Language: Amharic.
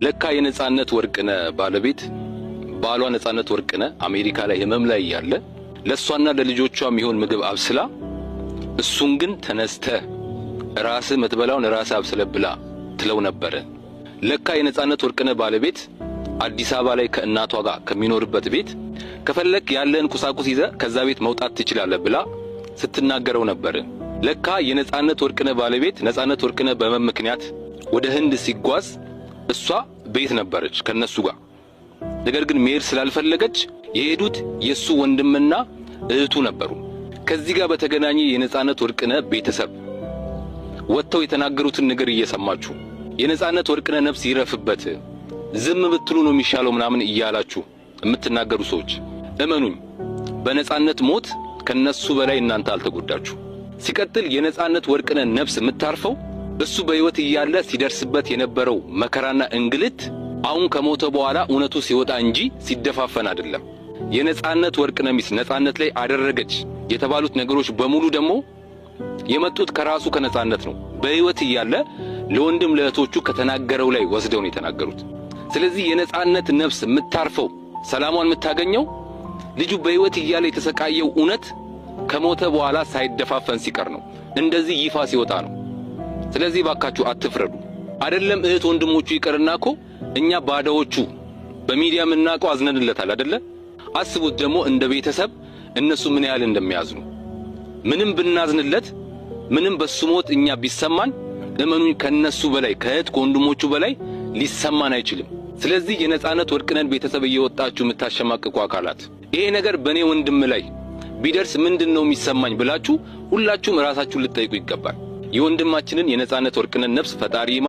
ለካ የነጻነት ወርቅነህ ባለቤት፣ ባሏ ነጻነት ወርቅነህ አሜሪካ ላይ ህመም ላይ እያለ ለእሷና ለልጆቿ የሚሆን ምግብ አብስላ፣ እሱን ግን ተነስተህ ራስህ ምትበላውን ራስህ አብስለህ ብላ ትለው ነበረ። ለካ የነጻነት ወርቅነህ ባለቤት አዲስ አበባ ላይ ከእናቷ ጋር ከሚኖርበት ቤት ከፈለክ ያለህን ቁሳቁስ ይዘህ ከዛ ቤት መውጣት ትችላለህ ብላ ስትናገረው ነበር። ለካ የነጻነት ወርቅነህ ባለቤት ነጻነት ወርቅነህ በህመም ምክንያት ወደ ህንድ ሲጓዝ እሷ ቤት ነበረች ከነሱ ጋር። ነገር ግን መሄድ ስላልፈለገች የሄዱት የሱ ወንድምና እህቱ ነበሩ። ከዚህ ጋር በተገናኘ የነጻነት ወርቅነህ ቤተሰብ ወጥተው የተናገሩትን ነገር እየሰማችሁ የነጻነት ወርቅነህ ነፍስ ይረፍበት፣ ዝም ብትሉ ነው የሚሻለው ምናምን እያላችሁ የምትናገሩ ሰዎች፣ እመኑኝ፣ በነጻነት ሞት ከነሱ በላይ እናንተ አልተጎዳችሁ። ሲቀጥል የነጻነት ወርቅነህ ነፍስ የምታርፈው እሱ በሕይወት እያለ ሲደርስበት የነበረው መከራና እንግልት አሁን ከሞተ በኋላ እውነቱ ሲወጣ እንጂ ሲደፋፈን አይደለም። የነጻነት ወርቅነህ ሚስት ነጻነት ላይ አደረገች የተባሉት ነገሮች በሙሉ ደግሞ የመጡት ከራሱ ከነጻነት ነው። በሕይወት እያለ ለወንድም ለእህቶቹ ከተናገረው ላይ ወስደው ነው የተናገሩት። ስለዚህ የነጻነት ነፍስ የምታርፈው፣ ሰላሟን የምታገኘው ልጁ በሕይወት እያለ የተሰቃየው እውነት ከሞተ በኋላ ሳይደፋፈን ሲቀር ነው። እንደዚህ ይፋ ሲወጣ ነው። ስለዚህ ባካችሁ አትፍረዱ። አይደለም እህት ወንድሞቹ ይቅርና እኮ እኛ ባዳዎቹ በሚዲያ የምናውቀው አዝነንለታል አይደለ? አስቡት ደግሞ እንደ ቤተሰብ እነሱ ምን ያህል እንደሚያዝኑ። ምንም ብናዝንለት፣ ምንም በሱ ሞት እኛ ቢሰማን፣ እመኑኝ ከነሱ በላይ፣ ከእህት ከወንድሞቹ በላይ ሊሰማን አይችልም። ስለዚህ የነጻነት ወርቅነህን ቤተሰብ እየወጣችሁ የምታሸማቅቁ አካላት፣ ይሄ ነገር በእኔ ወንድም ላይ ቢደርስ ምንድን ነው የሚሰማኝ ብላችሁ ሁላችሁም ራሳችሁን ልትጠይቁ ይገባል። የወንድማችንን የነጻነት ወርቅነህን ነፍስ ፈጣሪ